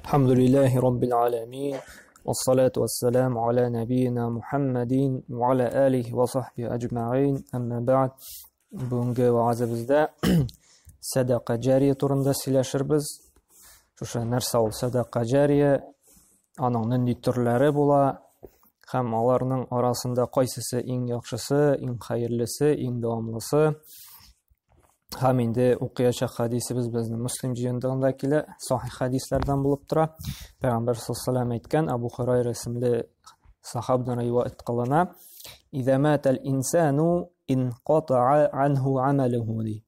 Алхамдулиллахи раббил аламин. Вассалату вассаламу аля набийина Мухаммадин ва аля алихи ва сахбихи аҗмаин. Әмма бәгъд. Бүгенге вәгазебездә сәдака җария турында сөйләшербез. Шушы нәрсә ул сәдака җария, аның нинди төрләре була һәм аларның арасында кайсысы иң яхшысы, иң хәерлесе, иң дәвамлысы. Һәм инде укыячак хәдисебез безнең Муслим җыентыгында килә, сахих хәдисләрдән булып тора. Пәйгамбәр саллаллаху алейһи әйткән, Абу Хурайра исемле сахабдан риваять кылына: "Иза матал инсану инкатаа анху амалуху" ди.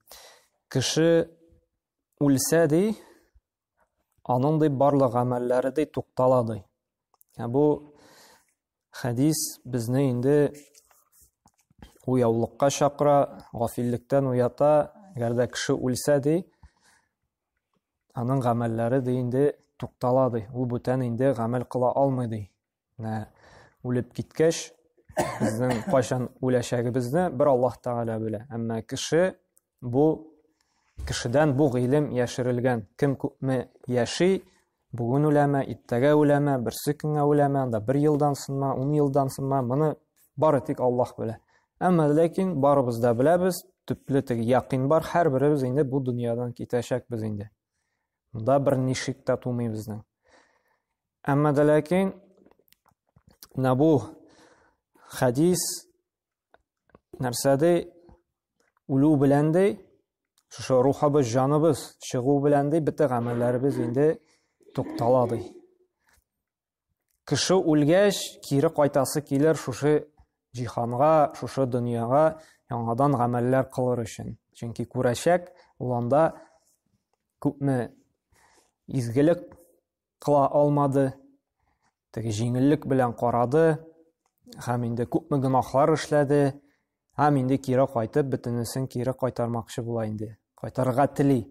Кеше үлсә ди, аның ди барлык гамәлләре ди туктала ди. Ә бу хәдис безне инде уяулыкка чакыра, гафиллектән уята. Әгәр дә кеше үлсә ди, аның гамәлләре ди инде туктала ди. Ул бүтән инде гамәл кыла алмый ди. Менә үлеп киткәч, безнең кайчан үләчәгебезне бер Аллаһ Тәгалә белә. Әмма кеше бу кешедән бу гыйлем яшерелгән. Кем күпме яши, бүген үләме, иртәгә үләме, берсе көнгә үләме, анда бер елдан соңмы, ун елдан соңмы, моны бары тик Аллаһ белә. Әмма ләкин барыбыз да беләбез, төпле теге якын бар, һәрберебез инде бу дөньядан китәчәкбез инде. Монда бер нишек тә тумый безнең. Әмма дә ләкин менә бу хәдис нәрсә ди? Үлү белән ди, шушы рухыбыз, җаныбыз чыгу белән ди, бөтен гамәлләребез инде туктала ди. Кеше үлгәч, кире кайтасы килер шушы җиһанга, шушы дөньяга яңадан гамәлләр кылыр өчен. Чөнки күрәчәк, ул анда күпме изгелек кыла алмады, теге җиңеллек белән карады, һәм инде күпме гөнаһлар эшләде, һәм инде кире кайтып, бөтенесен кире кайтармакчы була инде. Кайтарырга тели.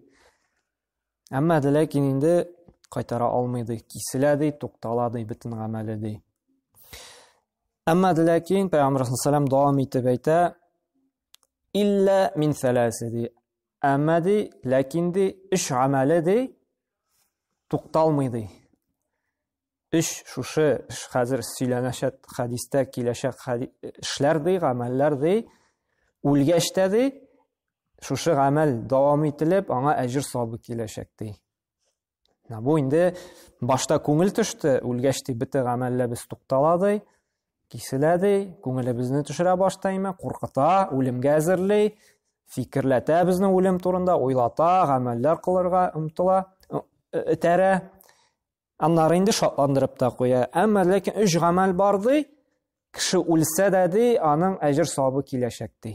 Әмма дә ләкин инде кайтара алмый ди, киселә ди, туктала ди бөтен гамәле ди. Әмма дә ләкин Пәйгамбер саллаллаху дәвам итеп әйтә, илля мин сәләсе ди. Әмма ди, ләкин ди, өч гамәле ди тукталмый ди. Өч шушы хәзер сөйләнәчәк хәдистә киләчәк эшләр ди, гамәлләр ди, үлгәч тә ди, шушы гамәл дәвам ителеп, аңа әҗер савабы киләчәк ди. Менә бу инде башта күңел төште, үлгәч ди бөтен гамәлләребез туктала ди, киселә ди, күңелебезне төшерә баштаймы, куркыта, үлемгә әзерли, фикерләтә безне үлем турында, уйлата, гамәлләр кылырга омтыла, этәрә. Аннары инде шатландырып та куя. Әмма ләкин өч гамәл бар ди, кеше үлсә дә ди, аның әҗер савабы киләчәк ди.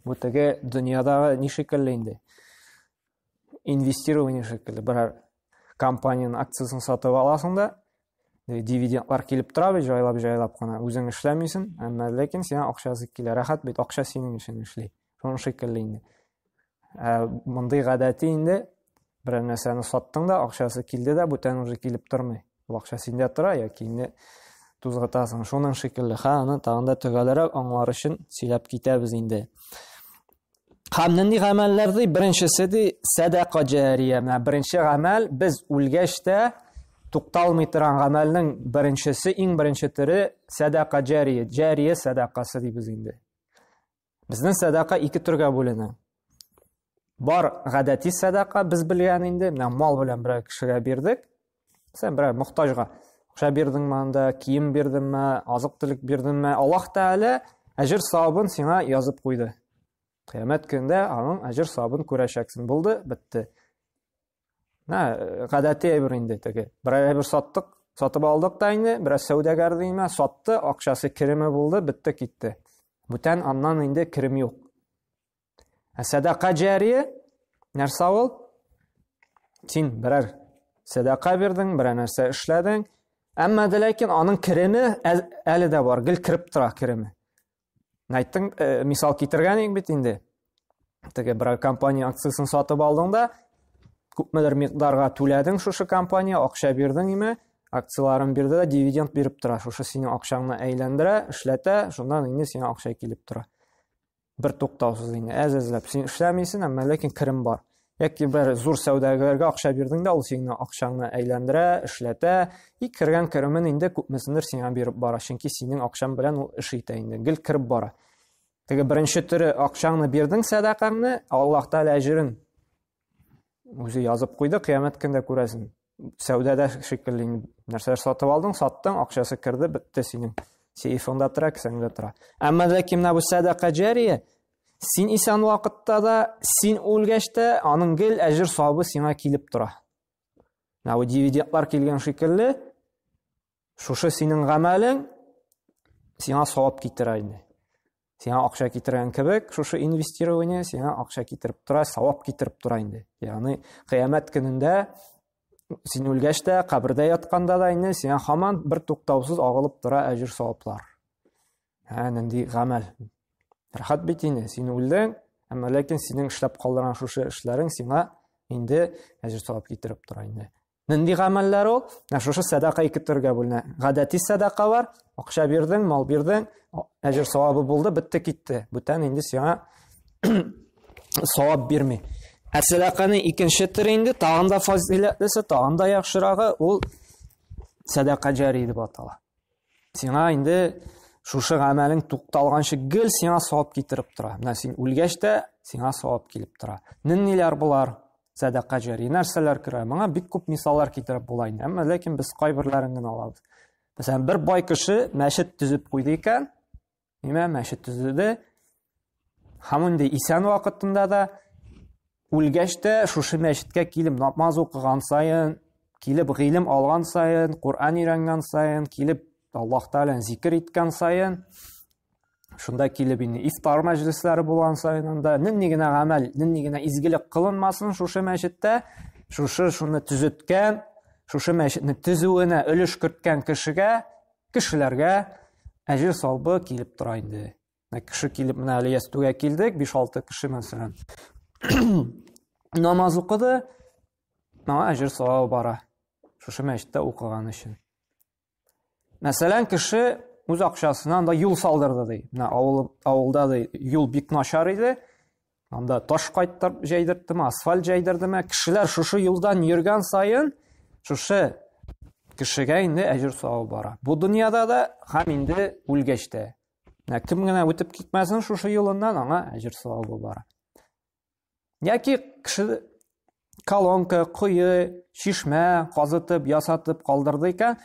Бу теге дөньядагы ни шикелле инде. Инвестирование шикелле. Берәр компаниянең акциясен сатып аласың да, дивидендлар килеп тора бит, җайлап-җайлап кына. Үзең эшләмисең, әмма ләкин сиңа акчасы килә. Рәхәт бит, акча синең өчен эшли. Шуның шикелле инде. Ә мондый гадәти инде берәр нәрсәне саттың да, акчасы килде дә, бүтән уже килеп тормый. Ул акча синдә тора яки инде тузгытасың. Шуның шикелле, ха, аны тагын да төгәлрәк аңлар өчен сөйләп китәбез инде. Һәм нинди гамәлләр ди? Беренчесе ди сәдака җария. Менә беренче гамәл без үлгәч тә тукталмый торган гамәлнең беренчесе, иң беренче төре сәдака җария. Җария сәдакасы дибез инде. Безнең сәдака ике төргә бүленә. Бар гадәти сәдака без белгән инде, менә мал белән берәр кешегә бирдек. Сен берәр мохтаҗга акча бирдеңме анда, кием бирдеңме, азык-төлек бирдеңме, Аллаһ Тәгалә әҗер савабын сиңа язып куйды. Кыямәт көнендә аның әҗер савабын күрәчәксең. Булды, бетте. Нә, гадәти әйбер инде теге. Берәр әйбер саттык, сатып алдык та инде, бераз сәүдәгәр димә, сатты, акчасы кереме булды, бетте, китте. Бүтән аннан инде керем юк. Ә сәдака җәрия нәрсә ул? Син берәр сәдака бирдең, берәр нәрсә эшләдең, әмма дә ләкин аның кереме әле дә бар, гел кереп тора кереме. Әйттең, мисал китергән идең бит инде. Теге бер компания акциясен сатып алдың да, күпмедер микъдарга түләдең шушы компания, акча бирдең име, акцияларын бирде дә дивиденд биреп тора. Шушы синең акчаңны әйләндерә, эшләтә, шуннан инде сиңа акча килеп тора. Бер туктаусыз инде, әз-әзләп. Син эшләмисең, әмма ләкин керем бар. Яки бер зур сәүдәгәргә акча бирдең дә, ул синең акчаңны әйләндерә, эшләтә, и кергән керемен инде күпмесендер сиңа биреп бара, чөнки синең акчаң белән ул эш итә инде, гел кереп бара. Теге беренче төре акчаңны бирдең сәдакаңны, Аллаһ Тәгалә әҗерен үзе язып куйды, кыямәт көндә күрәсең. Сәүдәдә шикелле нәрсәләр сатып алдың, саттың, акчасы керде, бетте синең. Сейфыңда тора, кесәңдә тора. Әмма ләкин менә бу сәдака җәрия, син исән вакытта да, син үлгәч тә, аның гел әҗер савабы сиңа килеп тора. Менә бу дивидендлар килгән шикелле, шушы синең гамәлең сиңа савап китерә инде. Сиңа акча китергән кебек, шушы инвестирование сиңа акча китереп тора, савап китереп тора инде. Ягъни кыямәт көнендә син үлгәч тә, кабердә ятканда да инде сиңа һаман бер туктаусыз агылып тора әҗер саваплар. Ә нинди гамәл. Рәхәт бит инде, син үлдең, әмма ләкин синең эшләп калдырган шушы эшләрең сиңа инде әҗер савап китереп тора инде. Нинди гамәлләр ул? Менә шушы сәдака ике төргә бүленә. Гадәти сәдака бар, акча бирдең, мал бирдең, әҗер савабы булды, бетте китте. Бүтән инде сиңа савап бирми. Ә сәдаканың икенче төре инде тагын да фазиләтлесе, тагын да яхшырагы, ул сәдака җари дип атала. Сиңа инде шушы гамәлең тукталганчы гел сиңа савап китереп тора. Менә син үлгәч тә сиңа савап килеп тора. Нинниләр болар? Сәдака җари нәрсәләр керә? Моңа бик күп мисаллар китереп була инде. Әмма ләкин без кайберләрен генә алабыз. Мәсәлән, бер бай кеше мәчет төзеп куйды икән, Нимә мәчет төзеде. Һәм инде исән вакытында да үлгәч тә шушы мәчеткә килеп намаз укыган саен, килеп гыйлем алган саен, Коръән өйрәнгән саен, килеп Аллаһ Тәгаләне зикер иткән саен, шунда килеп инде ифтар мәҗлесләре булган саен анда нинди генә гамәл, нинди генә изгелек кылынмасын шушы мәчеттә, шушы шуны төзеткән, шушы мәчетне төзүенә өлеш керткән кешегә Кешеләргә әҗер савабы килеп тора инде. Менә кеше килеп, менә әле ястүгә килдек, 5-6 кеше мәсәлән. Намаз укыды, моңа әҗер савабы бара. Шушы мәчеттә укыган өчен. Мәсәлән, кеше үз акчасына анда юл салдырды ди. Менә авыл авылда ди юл бик начар иде. Анда таш кайттырып җәйдерттеме, асфальт җәйдердеме? Кешеләр шушы юлдан йөргән саен, шушы кешегә инде әҗер савабы бара. Бу дөньяда да һәм инде үлгәч тә. Менә кем генә үтеп китмәсен шушы юлыннан, аңа әҗер савабы бара. Яки кеше колонка, кое, чишмә казытып, ясатып калдырды икән,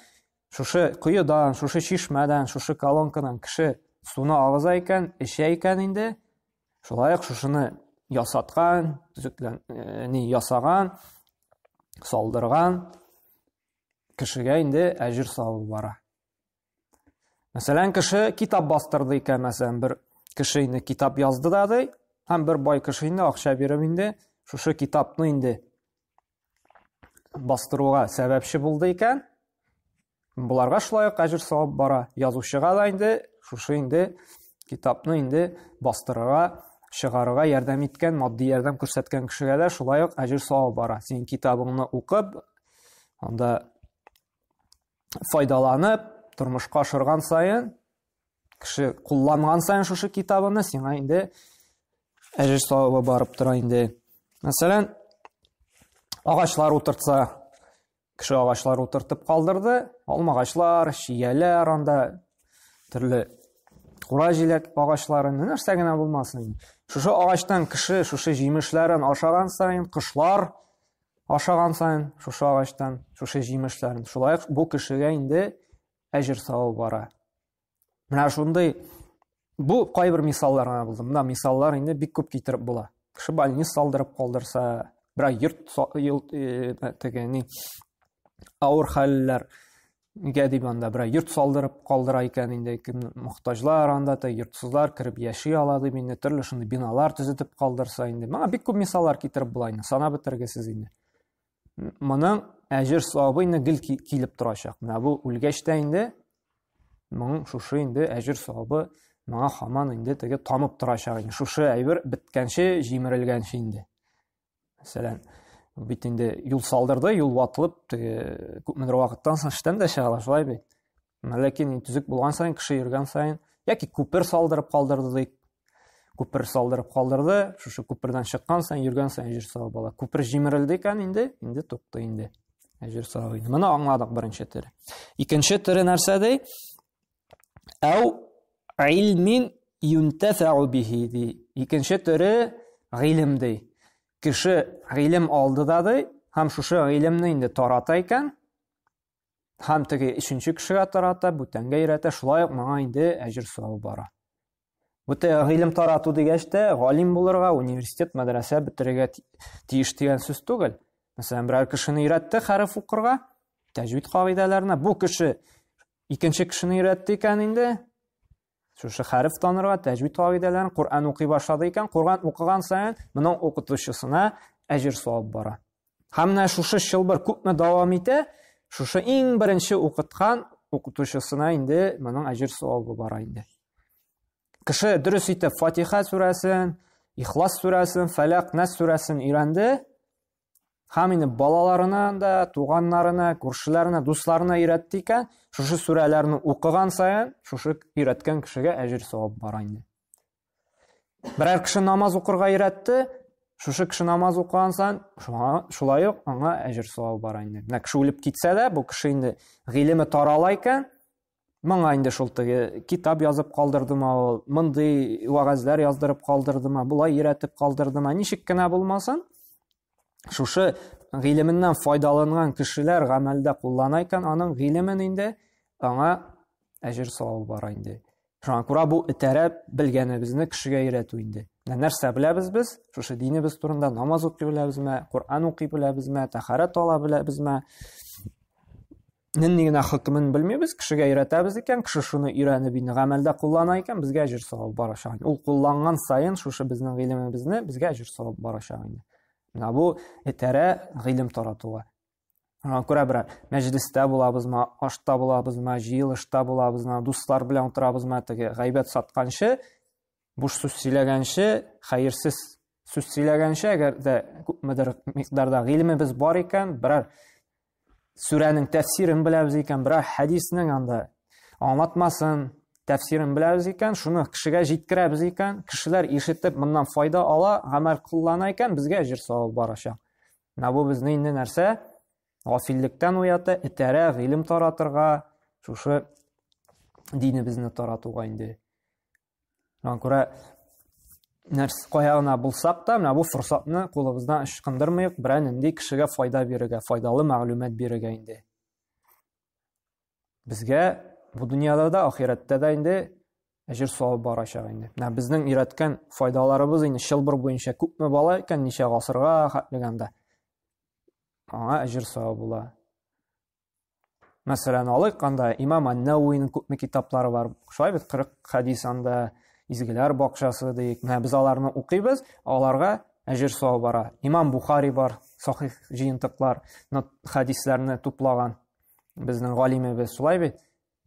шушы коедан, шушы чишмәдән, шушы колонкадан кеше суны агыза икән, эчә икән инде, Шулай ук шушыны ясаткан, төзеклән, э, ни ясаган, салдырган кешегә инде әҗер савабы бара. Мәсәлән, кеше китап бастырды икән, мәсәлән, бер кеше инде китап язды да ди, һәм бер бай кеше инде акча биреп инде шушы китапны инде бастыруга сәбәпче булды икән, Боларга шулай ук әҗер савап бара. Язучыга да инде шушы инде китапны инде бастырырга, чыгарырга ярдәм иткән, матди ярдәм күрсәткән кешегә дә шулай ук әҗер савап бара. Син китабыңны укып, анда файдаланып, тормышка ашырган саен, кеше кулланган саен шушы китабыңны сиңа инде әҗер савабы барып тора инде. Мәсәлән, агачлар утыртса, Кеше агачлар утыртып калдырды. Алмагачлар, чияләр анда, төрле кура җиләк агачлары, нәрсә генә булмасын. Шушы агачтан кеше шушы җимешләрен ашаган саен, кошлар ашаган саен шушы агачтан шушы җимешләрен. Шулай ук бу кешегә инде әҗер савабы бара. Менә шундый бу кайбер мисаллар гына булды. Менә мисаллар инде бик күп китереп була. Кеше больница салдырып калдырса, берәр йорт э, теге ни авыр хәлләр нигә дип анда берәр йорт салдырып калдыра икән инде кем мохтаҗлар анда та йортсызлар кереп яши ала дип инде төрле шундый биналар төзетеп калдырса инде моңа бик күп мисаллар китереп була инде санап бетергесез инде Моның әҗер савабы инде гел килеп торачак. Менә бу үлгәч тә инде моның шушы инде әҗер савабы моңа һаман инде теге тамып торачак инде. Шушы әйбер беткәнче, җимерелгәнче инде. Мәсәлән, бит инде юл салдырды, юл ватылып, теге күпмедер вакыттан соң эштән дә чыга, шулай бит. Ләкин төзек булган саен, кеше йөргән саен, яки күпер салдырып калдырды дик. Күпер салдырып калдырды, шушы күпердән чыккан саен, йөргән саен әҗер савап ала. Күпер җимерелде икән инде, инде туктый инде. Әҗер савабы. Моны аңладык беренче төре. Икенче төре нәрсә ди? Әу илмин юнтафау бихи ди. Икенче төре гыйлем ди. Кеше гыйлем алды да ди, һәм шушы гыйлемне инде тарата икән, һәм теге өченче кешегә тарата, бүтәнгә өйрәтә, шулай ук моңа инде әҗер савабы бара. Бу гыйлем тарату дигәч тә, галим булырга, университет, мәдрәсә бетерергә тиеш дигән сүз түгел. Мәсәлән, берәр кешене өйрәтте хәреф укырга, тәҗвид кагыйдәләренә, бу кеше икенче кешене өйрәтте икән инде, шушы хәреф танырга, тәҗвид кагыйдәләрен, Коръән укый башлады икән, Коръән укыган саен моның укытучысына әҗер савап бара. Һәм менә шушы чылбыр күпме дәвам итә, шушы иң беренче укыткан укытучысына инде моның әҗер савабы бара инде. Кеше дөрес итеп Фатиха сүрәсен, Ихлас сүрәсен, Фәләк, Нәс сүрәсен өйрәнде, һәм инде балаларына да, туганнарына, күршеләренә, дусларына өйрәтте икән, шушы сүрәләрне укыган саен, шушы өйрәткән кешегә әҗер савап бара инде. Берәр кеше намаз укырга өйрәтте, шушы кеше намаз укыган саен, шулай ук аңа әҗер савап бара инде. Менә кеше үлеп китсә дә, бу кеше инде гыйлеме тарала икән, моңа инде шул теге китап язып калдырдымы ул, мондый вәгазьләр яздырып калдырдымы, болай өйрәтеп калдырдымы, ничек кенә булмасын, шушы гыйлеменнән файдаланган кешеләр гамәлдә куллана икән, аның гыйлемен инде аңа әҗер савабы бара инде. Шуңа күрә бу этәрә белгәнебезне кешегә өйрәтү инде. Менә нәрсә беләбез без? Шушы динебез турында намаз укый беләбезме, Коръән укый беләбезме, тәһарәт ала беләбезме? Нинди генә хөкемен белмибез, кешегә өйрәтәбез икән, кеше шуны өйрәнеп инде гамәлдә куллана икән, безгә әҗер савап барачак. Ул кулланган саен шушы безнең гыйлемебезне безгә әҗер савап барачак инде. Менә бу этәрә гыйлем таратуга. Шуңа күрә бер мәҗлестә булабызмы, ашта булабызмы, җыелышта булабызмы, дуслар белән утырабызмы, теге гайбәт сатканчы, буш сүз сөйләгәнче, хәерсез сүз сөйләгәнче, әгәр дә күпмедер микъдарда гыйлемебез бар икән, берәр сүрәнең тәфсирен беләбез икән, берәр хәдиснең анда аңлатмасын, тәфсирен беләбез икән, шуны кешегә җиткерәбез икән, кешеләр ишетеп моннан файда ала, гамәл кыллана икән, безгә әҗер савап барачак. Менә бу безне инде нәрсә? Гафиллектән уята, этәрә, гыйлем таратырга, шушы динебезне таратуга инде. Шуңа күрә нәрсә кая гына булсак та, менә бу форсатны кулыбыздан ычкындырмыйк, берәр нинди кешегә файда бирергә, файдалы мәгълүмат бирергә инде. Безгә бу дөньяда да, ахирәттә дә инде әҗер савап барачак инде. Менә безнең өйрәткән файдаларыбыз инде чылбыр буенча күпме бала икән, ничә гасырга хәтлегәндә. Аңа әҗер савап була. Мәсәлән, алыйк анда Имам Ан-Нәвәвинең күпме китаплары бар. Шулай бит 40 хәдис анда, Изгеләр бакчасы диек. Менә без аларны укыйбыз, аларга әҗер савап бара. Имам Бухари бар, сахих җыентыклар, хәдисләрне туплаган безнең галимебез. Шулай бит?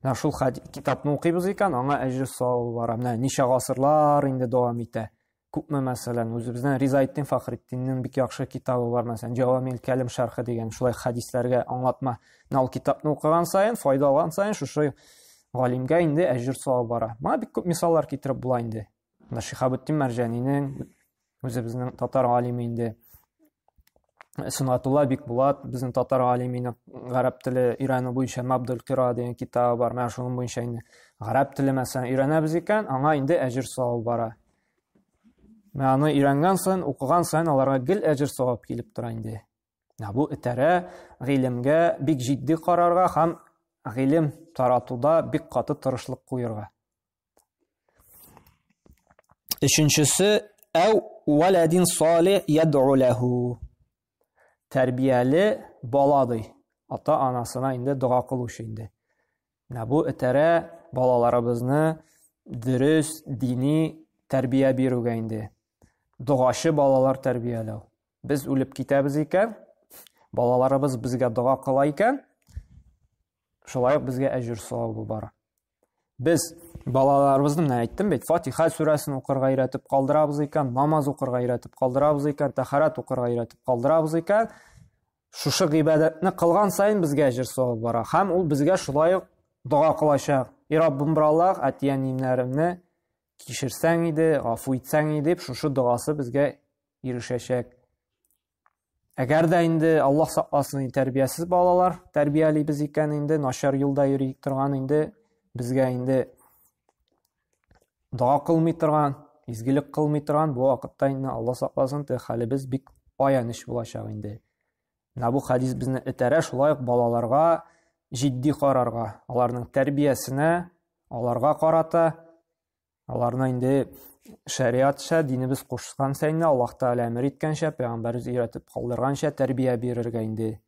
Менә шул китапны укыйбыз икән, аңа әҗер савабы бара. Менә ничә гасырлар инде дәвам итә. Күпме, мәсәлән, үзебезнең Ризаэтдин Фәхретдиннең бик яхшы китабы бар, мәсәлән, Җавамил Кәлим шәрхе дигән, шулай хәдисләргә аңлатма. Менә ул китапны укыган саен, файда алган саен шушы галимгә инде әҗер савабы бара. Моңа бик күп мисаллар китереп була инде. Менә Шиһабетдин Мәрҗанинең үзебезнең татар галиме инде Сөнатулла Бикбулат безнең татар галименең гарәп теле өйрәнү буенча Мабдул Кира дигән китабы бар. Менә шуның буенча инде гарәп теле мәсәлән өйрәнәбез икән, аңа инде әҗер савап бара. Менә аны өйрәнгән саен, укыган саен аларга гел әҗер савап килеп тора инде. Менә бу этәрә гыйлемгә бик җитди карарга һәм гыйлем таратуда бик каты тырышлык куерга. Өченчесе әү валадин салих яд'у ләһу. Тәрбияле бала ди. Ата анасына инде дога кылучы инде. Менә бу этәрә балаларыбызны дөрес дини тәрбия бирүгә инде. Догачы балалар тәрбияләү. Без үлеп китәбез икән, балаларыбыз безгә дога кыла икән, шулай ук безгә әҗер савабы бара. Без балаларыбызны менә әйттем бит, Фатиха сүрәсен укырга өйрәтеп калдырабыз икән, намаз укырга өйрәтеп калдырабыз икән, тәһарәт укырга өйрәтеп калдырабыз икән, шушы гыйбадәтне кылган саен безгә әҗер савап бара. Һәм ул безгә шулай ук дога кылачак. И Раббым, бер Аллаһ, әти-әниемнәремне Кичерсәң иде, гафу итсәң иде дип, шушы догасы безгә ирешәчәк. Әгәр дә инде Аллаһ сакласын, тәрбиясез балалар тәрбиялибез икән инде, начар юлда йөри торган инде, безгә инде дога кылмый торган, изгелек кылмый торган, бу вакытта инде Аллаһ сакласын, хәлебез бик аяныч булачак инде. Менә бу хадис безне этәрә шулай ук балаларга җитди карарга, аларның тәрбиясенә, аларга карата, аларны инде шәриатча, динебез кушканча инде, Аллаһ Тәгалә әмер иткәнчә, пәйгамбәребез өйрәтеп калдырганча тәрбия бирергә инде.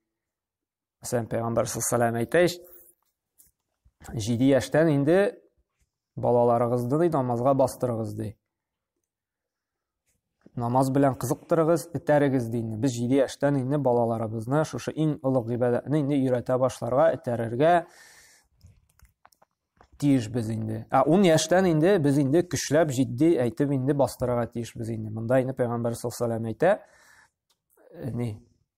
Мәсәлән, пәйгамбәр саллаллаху алейһи әйтә ич, 7 яшьтән инде балаларыгызны ди намазга бастырыгыз ди. Намаз белән кызыктырыгыз, этәрегез ди инде. Без 7 яшьтән инде балаларыбызны шушы иң олуг гыйбадәтне инде өйрәтә башларга, этәрергә тиешбез инде. Ә 10 яшьтән инде без инде көчләп, җитди әйтеп инде бастырырга тиешбез инде. Монда инде Пәйгамбәр саллаллаху алейһи әйтә, ни,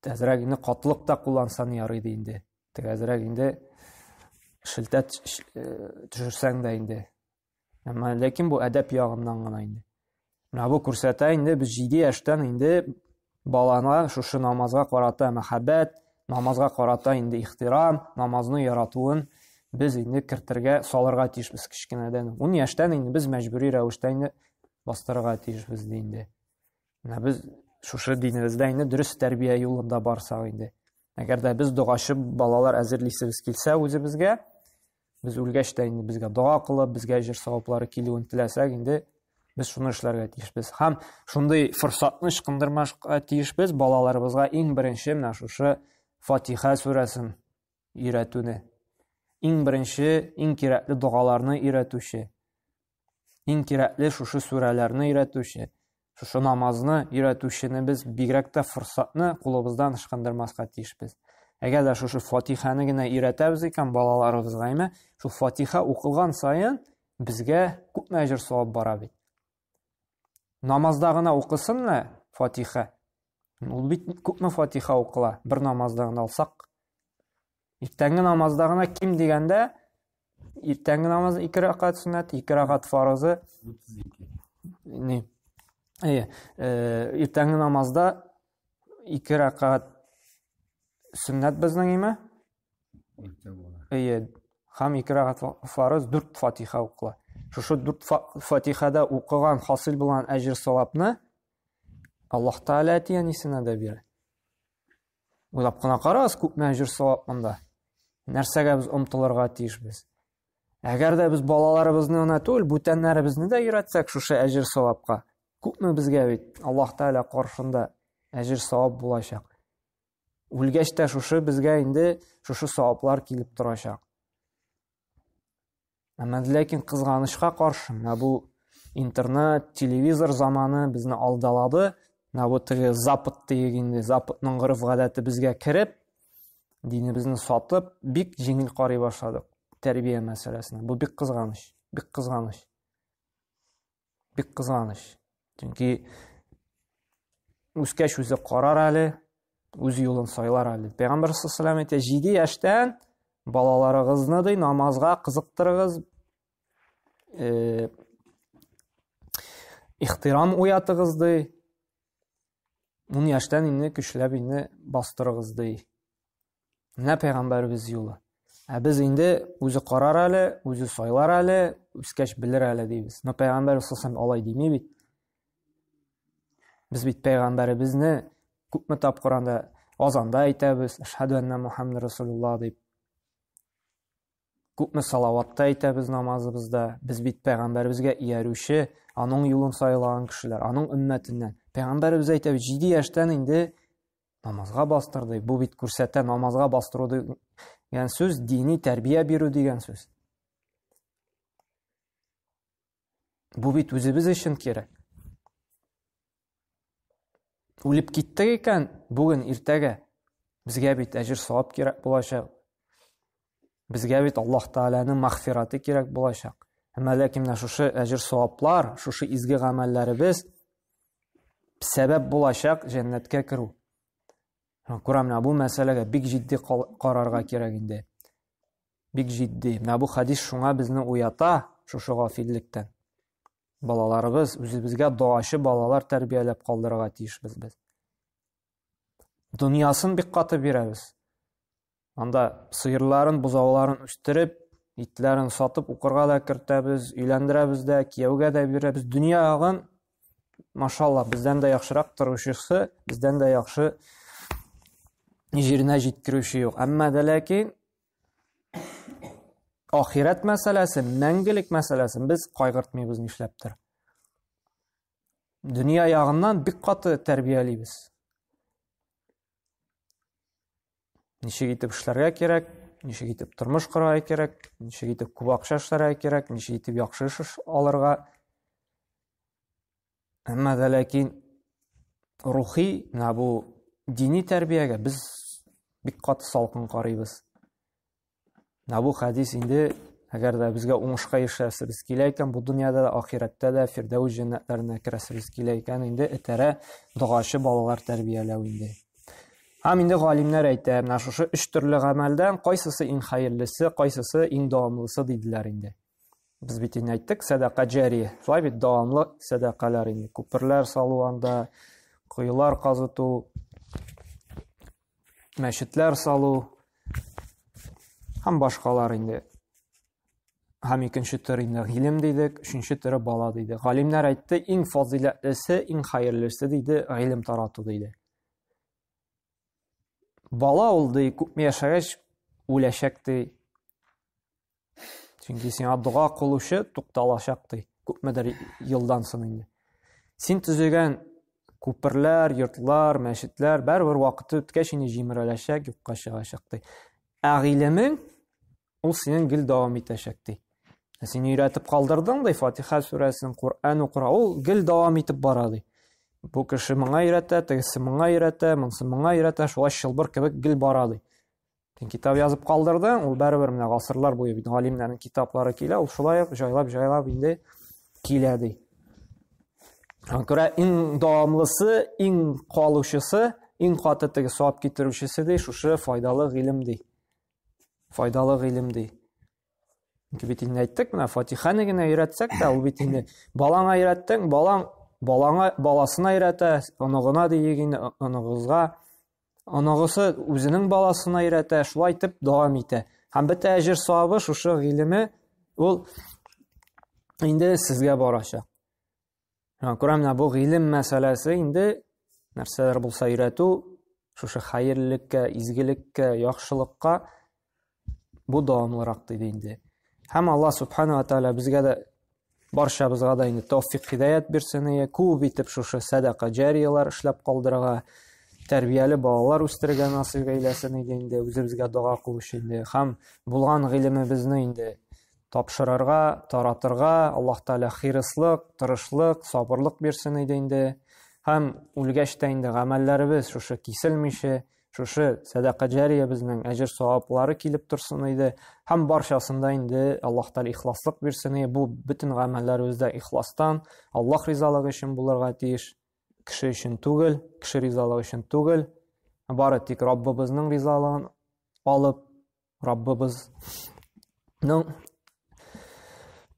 әзрәк инде катлык та куллансаң ярый ди инде. Теге әзрәк инде шелтә төшерсәң дә инде. Әмма ләкин бу әдәп ягыннан гына инде. Менә бу күрсәтә инде без 7 яшьтән инде баланы шушы намазга карата мәхәббәт, намазга карата инде ихтирам, намазны яратуын без инде кертергә, салырга тиешбез кечкенәдән. 10 яшьтән инде без мәҗбүри рәвештә инде бастырырга тиешбез инде. Менә без шушы динебездә инде дөрес тәрбия юлында барсак инде. Әгәр дә без догачы балалар әзерлисебез килсә үзебезгә, без үлгәч тә инде безгә дога кылып, безгә әҗер саваплары килүен теләсәк, инде без шуны эшләргә тиешбез. Һәм шундый форсатны ычкындырмаска тиешбез балаларыбызга иң беренче менә шушы Фатиха сүрәсен өйрәтүне. Иң беренче, иң кирәкле догаларны өйрәтүче. Иң кирәкле шушы сүрәләрне өйрәтүче, шушы намазны өйрәтүчене без бигрәк тә форсатны кулыбыздан ычкындырмаска тиешбез. Әгәр дә шушы Фатиханы генә өйрәтәбез икән балаларыбызга, әйме, шул Фатиха укылган саен безгә күпме әҗер савап бара бит. Намазда гына укысынмы Фатиха? Ул бит күпме Фатиха укыла бер намазда гына алсак. Иртәнге намазда гына ким дигәндә иртәнге намаз 2 рәкать сөннәт, 2 рәкать фарызы. 32. Ни? Әйе, иртәнге намазда 2 рәкать сөннәт безнең име? Әйе, һәм 2 рәкать фарыз, 4 фатиха укыла. Шушы 4 фатихада укыган хасил булган әҗер савапны Аллаһ Тәгалә әти-әнисенә дә бирә. Уйлап кына карагыз, күпме әҗер савап монда. Нәрсәгә без омтылырга тиешбез? Әгәр дә без балаларыбызны гына түгел, бүтәннәребезне дә өйрәтсәк шушы әҗер савапка, күпме безгә бит Аллаһ Тәгалә каршында әҗер савап булачак. Үлгәч тә шушы безгә инде шушы саваплар килеп торачак. Әмма ләкин кызганычка каршы, менә бу интернет, телевизор заманы безне алдалады. Менә бу теге Запад диек инде, Западның гореф-гадәте безгә кереп, динебезне сатып, бик җиңел карый башладык тәрбия мәсьәләсенә. Бу бик кызганыч, бик кызганыч. Бик кызганыч. Чөнки үскәч үзе карар әле, үз юлын сайлар әле. Пәйгамбәр саллаллаху алейһи әйтә, 7 яшьтән балаларыгызны ди намазга кызыктырыгыз, ихтирам уятыгыз ди. 10 яшьтән инде көчләп инде бастырыгыз ди. Менә пәйгамбәребез юлы. Ә без инде үзе карар әле, үзе сайлар әле, үскәч белер әле дибез. Но пәйгамбәр саллаллаху алай дими бит. Без бит пәйгамбәребезне күпме тапкыр анда азанда әйтәбез, әшһәдү әннә Мухаммад Расулуллах дип. Күпме салаватта әйтәбез намазыбызда. Без бит пәйгамбәребезгә иярүче, аның юлын сайлаган кешеләр, аның өммәтеннән. Пәйгамбәребез әйтә бит, 7 яшьтән инде намазга бастырды. Бу бит күрсәтә, намазга бастыру дигән сүз дини тәрбия бирү дигән сүз. Бу бит үзебез өчен кирәк. Үлеп киттек икән, бүген, иртәгә безгә бит әҗер савап кирәк булачак. Безгә бит Аллаһ Тәгаләнең мәгъфираты кирәк булачак. Әмма ләкин менә шушы әҗер саваплар, шушы изге гамәлләребез сәбәп булачак җәннәткә керү. Күрә, менә бу мәсьәләгә бик җитди карарга кирәк инде. Бик җитди. Менә бу хадис шуңа безне уята, шушы гафиллектән. Балаларыбыз, үзебезгә доачы балалар тәрбияләп калдырырга тиешбез без. Дөньясын бик каты бирәбез. Анда сыерларын, бозауларын үстереп, итләрен сатып укырга да кертәбез, өйләндерәбез дә, кияүгә дә бирәбез. Дөнья ягын, машалла, бездән дә яхшырак торучысы, бездән дә яхшы җиренә җиткерүче юк. Әмма дә ләкин ахирәт мәсьәләсе, мәңгелек мәсьәләсен без кайгыртмыйбыз нишләптер. Дөнья ягыннан бик каты тәрбиялибез. Ничек итеп эшләргә кирәк, ничек итеп тормыш корырга кирәк, ничек итеп күп акча эшләргә кирәк, ничек итеп яхшы эш алырга. Әмма дә ләкин рухи, менә бу дини тәрбиягә без бик каты салкын карыйбыз. Менә бу хәдис инде, әгәр дә безгә уңышка ирешәсебез килә икән, бу дөньяда да, ахирәттә дә Фирдәүс җәннәтләренә керәсебез килә икән, инде этәрә догачы балалар тәрбияләү инде. Һәм инде галимнәр әйтә, менә шушы өч төрле гамәлдән кайсысы иң хәерлесе, кайсысы иң дәвамлысы диделәр инде. Без бит инде әйттек, сәдака җәрия. Шулай бит дәвамлы сәдакалар инде. Күперләр салу анда, коелар казыту, мәчетләр салу һәм башкалар инде. Һәм икенче төр инде гыйлем дидек, өченче төре бала диде. Галимнәр әйтте, иң фазыйләтлесе, иң хәерлесе диде, гыйлем тарату диде. Бала ул ди, күпме яшәгәч үләчәк ди. Чөнки сиңа дога кылучы тукталачак ди. Күпмедер елдан соң инде. Син төзегән күперләр, йортлар, мәчетләр бәрбер вакыты үткәч инде җимереләчәк, юкка чыгачак ди. Ә гыйлемең ул синең гел дәвам итәчәк ди. Ә син өйрәтеп калдырдың ди, Фатиха сүрәсен, Коръән укыра, ул гел дәвам итеп бара ди. Бу кеше моңа өйрәтә, тегесе моңа өйрәтә, монысы моңа өйрәтә, шулай чылбыр кебек гел бара ди. Син китап язып калдырдың, ул барыбер менә гасырлар буе бит галимнәрнең китаплары килә, ул шулай ук җайлап-җайлап инде килә ди. Шуңа күрә иң дәвамлысы, иң калучысы, иң каты теге савап китерүчесе ди, шушы файдалы гыйлем ди. Файдалы гыйлем ди. Чөнки бит инде әйттек, менә Фатиханы генә өйрәтсәк тә, ул бит инде балаңа өйрәттең, балаң балаңа баласына өйрәтә, оныгына диек инде, оныгызга. Оныгысы үзенең баласына өйрәтә, шулай итеп дәвам итә. Һәм бөтә әҗер савабы шушы гыйлеме ул инде сезгә барачак. Шуңа күрә менә бу гыйлем мәсьәләсе инде нәрсәләр булса өйрәтү, шушы хәерлелеккә, изгелеккә, яхшылыкка бу дәвамлырак диде инде. Һәм Аллаһ субхана ва тааля безгә дә барчабызга да инде тәүфик хидаят бирсен, күп итеп шушы сәдака җарияләр эшләп калдырырга, тәрбияле балалар үстерергә насыйп әйләсен иде инде, үзебезгә дога кылучы инде һәм булган гыйлемебезне инде тапшырырга, таратырга Аллаһ Тәгалә хирыслык, тырышлык, сабырлык бирсен иде инде. Һәм үлгәч тә инде гамәлләребез шушы киселмичә, шушы сәдака җариябезнең әҗер саваплары килеп торсын иде. Һәм барчасында инде Аллаһ Тәгалә ихласлык бирсен иде. Бу бөтен гамәлләребез дә ихластан, Аллаһ ризалыгы өчен булырга тиеш. Кеше өчен түгел, кеше ризалыгы өчен түгел. Бары тик Раббыбызның ризалыгын алып, Раббыбызның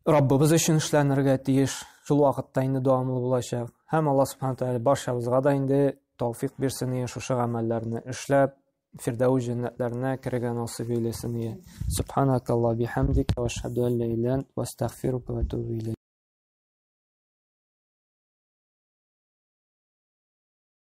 Раббыбыз өчен эшләнергә тиеш. Шул вакытта инде дәвамлы булачак. Һәм Аллаһ субхана тәгалә барчабызга да инде тәүфик бирсен ие шушы гамәлләрне эшләп, Фирдәүс җәннәтләренә керергә насыйп әйләсен ие. Субханакаллаһ бихамдика ва ашһаду ан ла илаһа илля ант ва астагфирука ва атубу илейк.